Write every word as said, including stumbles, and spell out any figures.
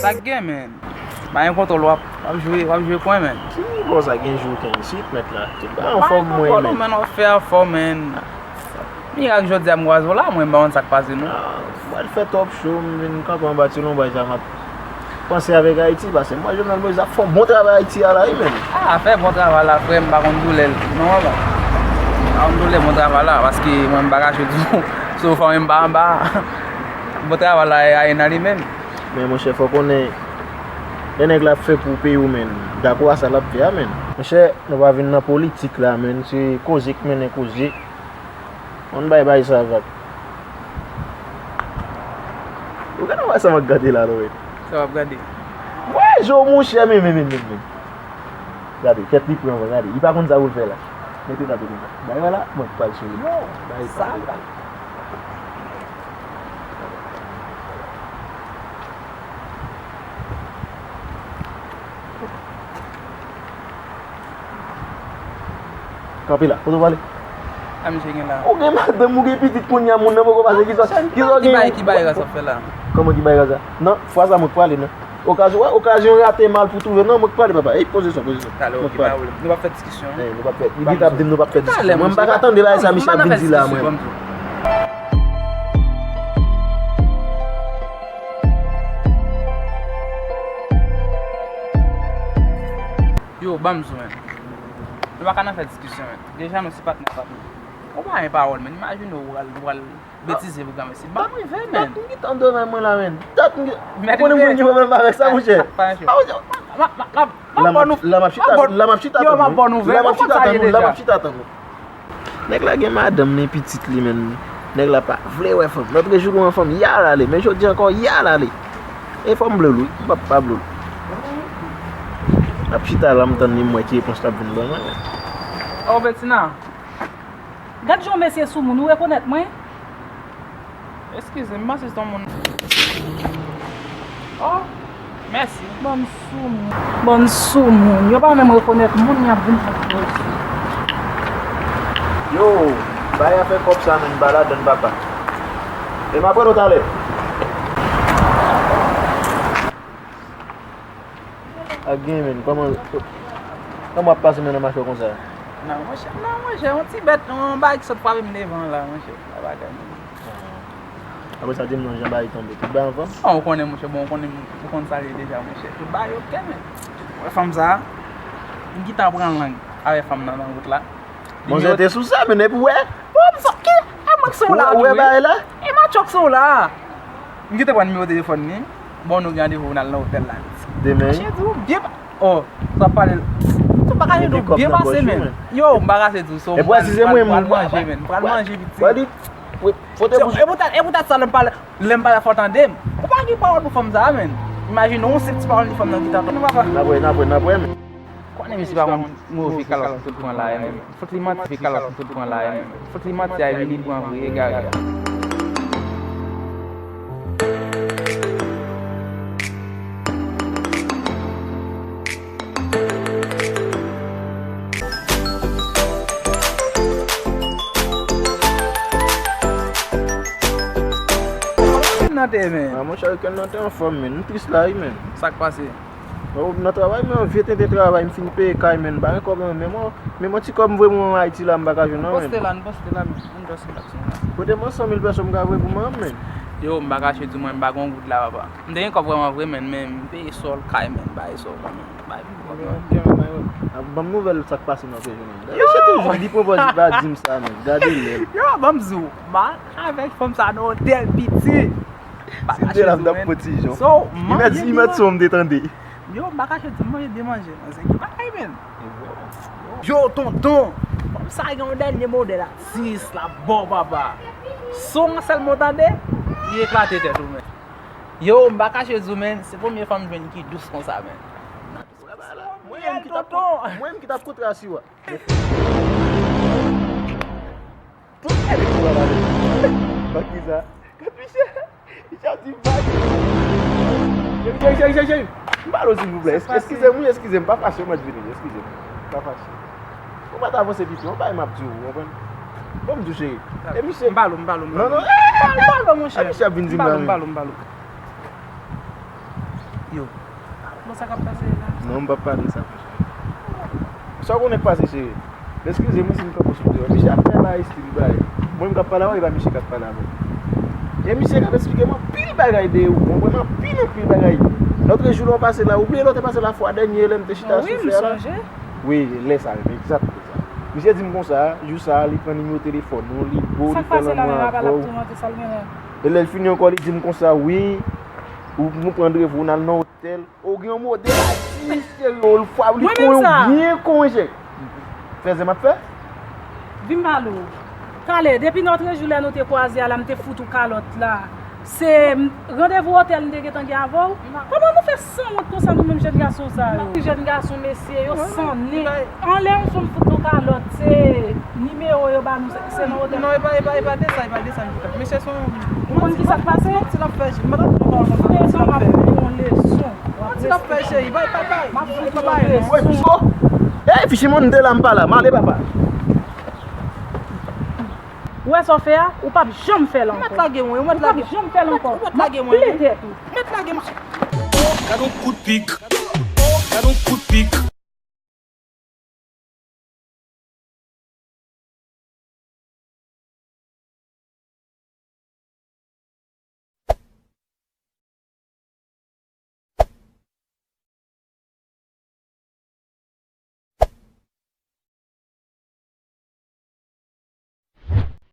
Sa k gen, men? Pa gen kontwòl, w ap, w ap jwe, w ap jwe kwen, men. Ki bò sa gen jou kenn isit, mèt la? Tout bagay anfòm mwen, men. Men w ap fè afè w, men. Mirak jodi a m kwaze w la, mwen m pa konn sa k pase, non. Ah, m pral fè twòp cho, m vin kanpe anba ti lonbraj la, m ap panse avèk Ayiti, paske m wè Jovenel Moïse ap fè yon bon travay Ayiti a la, wi, men. Ah, fè bon travay la, frè, m pa konn doulè l, non, papa. M pa konn doulè bon travay la, paske mwen m pa kache di w, si w fè w, m pa anba. Bon travay la, e ayen nan li menm. Men monchè, fò konnen, lè nèg la ap fè pou peyi w, men, dakò a sa l ap fè a, men. Monchè, nou pa vin nan politik la, men, se koze k mennen koze. Ann bay bay sa vag. Ou gade wè sa m ap gade la, non, men. Sa w ap gade? Wè, jo, monchè, men, men, men, men, men. Gade, tèt li pran van, gade. Li pa konn sa pou l fè la. Mete tèt ou konsa. Bay wè la, mwen pral sou li. Yo, bay sa. Kanpe la, kote w prale? A, misye gen la. Ou gen madanm, ou gen pitit kounye a, moun nan poko pase, kisa, kisa w gen? Ki bagay, ki bagay sa w fè la? Kòman ki bagay sa? Non, fwa sa mwen k prale, non. Okazyon, wè, okazyon rate mal pou twouve, non, mwen k prale, papa. Ey, poze sa, poze sa. Talè, ok, pa pwoblèm. Nou p ap fè diskisyon, wi. Ey, nou p ap fè, li gentan ap di m nou p ap fè diskisyon. Mwen m pa ka tande bagay sa misye ap vin di la, mwen. Yo, ban m zo, men. Nou pa ka nan fè diskisyon, men. Deja, nou se patnè, patnè. Ou pa gen pawòl, men. Imajine w pral, pral betize pou granmesi. Ban m rive, men. Dat m gentan dòmi mwen la, men. Dat m gen-, ou konnen moun gen pwoblèm avèk sa, monchè. Pa yon chè. Pa yon chè. M ap, m ap, m ap, m ap ba w nouvèl. La m ap chita, la m ap chita tann. Yo, m ap ba w nouvèl. La m ap chita tann, la m ap chita tann. Nèg la gen madanm ni pitit li, men nèg la pa vle wè fanm. Lòt jou l wè yon fanm, y al ale. Men jodi ankò, y al ale. E fò m blow l, wi. M p ap pa blow l. L ap chita la, m tann li, m wè ki repons l ap vin ban mwen. Oh, Betina. Gad jan yon mesye soumoun, ou rekonèt mwen? Eskize m, m panse se yon moun. Oh, mèsi. Bann soumoun. Bann soumoun. Yo pa menm rekonèt moun, y ap vin fè koze. Yo, bay afè kòb sa, men, m pa ladann, papa. E m ap wè nou talè. Ak gen, men, kòman, kòman w ap pase men nan mache w konsa? Non, monchè, non, monchè, yon ti bèt, yon bagay ki sot frape m devan la, monchè. Pa bagay, non. Apre sa, di m non, jan bagay tonbe. Tout bagay anfòm? Bon, ou konnen, monchè, bon, ou konnen, ou konn sa l ye deja, monchè. Tout bagay oke, men. Wè fanm sa a, m gentan pran lang avè fanm nan nan wout la. Manzè te sou sa, men epi w wè. Bon, m sot ki, e mwen k sou la tou, wi. Ou wè bagay la? E matchòk sou la. M gentan pran nimewo telefòn li. Bon, nou gen randevou, n al nan otèl la. Demen? Monchè, di w byen pa-, oh, sa pale. Tou bagay nou byen pase, men. Yo, m pa kache di w, so, m pral, pral manje, men. M pral manje, piti. Foto bouch. E poutèt, e poutèt sa, lè m pale, lè m pale fò tande m. Ou pa gen pawòl pou fanm sa a, men. Imajine w, se ti pawòl li fanm nan ki tanto. Nou pa pale. N ap wè, n ap wè, n ap wè, men. Konnen misye pa yon move kalòt pou l pran la, e menm. Fòk li manti, kalòt pou l pran la, e menm. Fòk li manti a, epi li pran vre, egare a. Nan te, men. Ah, monchè, weekend nan te anfòm, men. M tris la, wi, men. Sa k pase? Oh, nan travay, men, vye tenten travay, m fin peye kay, men, m pa gen kòb, men, men, men, yon ti kòb m voye pou manman Ayiti la, m pa ka jwenn, non, men. Poste la, n poste la, men, n poste la, men. Kote mwen san mil pèso m ka voye pou manman m, men? Yo, m pa kache di w, mwen, m pa gen yon goud la, papa. M te gen kòb vrèman vre, men, men, m peye sòl kay, men, m peye sòl, men, m pa gen kòb, men. Ah, ban m nouvèl sa k pase nan peyi, men. Yo! Misye toujou, li pran pòz, li pa di m sa, men. Gade lè l. Yo, ban m di w, m al avèk fanm sa nan otèl, piti. Si m te la, m t ap pran ti jan. So, li mèt, li mèt son m te tande. Yo, m pa kache di w, m manje de manje nan zen ki bagay, men. Yo, tonton, fanm sa gen yon dènye modèl atis la, bon papa. Son an sèlman w tande, li eklate tèt ou, men. Yo, m pa kache di w, men, se premye fanm m jwenn ki dous konsa, men. Mwen menm ki t ap, tonton, mwen menm ki t ap kontre asiwa. Tout nèg ki pral ale. Bak ki sa? Gad misye. Misye ap di bak. Cheri, cheri, cheri, cheri, cheri. M pale w, silvouplè. Eskize m, wi, eskize m. Pa fache, mwen vini. Eskize m. Pa fache. Ou pa t avanse pito. Yon bagay m ap di w, ou konprann? Bon, m di w, cheri. E misye. M pale w, m pale w, m pale w. Non, non. M pale w, monchè. E misye ap vin di m la menm. M pale w, m pale w. Bon, sa k ap pase la? Non, m p ap pale sa, monchè. Sa w konnen k pase, cheri? Eskize mwen si m kanpe sou teren. Misye ap fè bagay estil bagay. Mwen m k ap pale avè w, e pa misye k ap pale avè w. E misye k ap esplike m anpil bagay de ou. Mwen konprann anpil, anpil bagay. Lòt jou lè w pase la, ou bliye lè w te pase la fwa dènye lè m te chita sou fè a la? Wi, lè sa menm, egzakteman sa. Misye di m konsa, jou sa, li pran nimewo telefòn ou, li bo, li fè lanmou avè w. E lè l fini ankò, li di m konsa, wi, ou, nou pran randevou, n al nan otèl. Ou gen yon modèl atis, cheri, ou fwa, li konyen w byen konyen. Fè zen m ap fè. Vin m pale w. Talè, depi lòt jou lè nou te kwaze a la, m te fout ou kalòt la. Se randevou otèl m te gentan gen avè w? Kòman nou fè sanwont konsa nou menm jèn gason sa yo? Ti jèn gason mesye yo san nen. Anlè yon fanm fout nou kalòt, se nimewo yo ba nou, se nan otèl. Non, e pa, e pa, e pa de sa, e pa de sa, mesye se yon... Ou konn ki sa k pase? Ti l ap fè, m pa t ap di w pawòl konsa. Leson, m ap fout ou yon leson. Ti l ap fè, cheri, bay, bay, bay. M ap fout ou yon leson. Ey, fichi moun de la m pa la, m ale papa. Ou wè sa w fè a? Ou p ap janm fè l ankò. Ou mèt lage mwen, ou mèt lage. Ou p ap janm fè l ankò. Ou mèt lage mwen. M ap pliye tèt ou. Ou mèt lage mwen. Gad yon kout pik. Gad yon kout pik.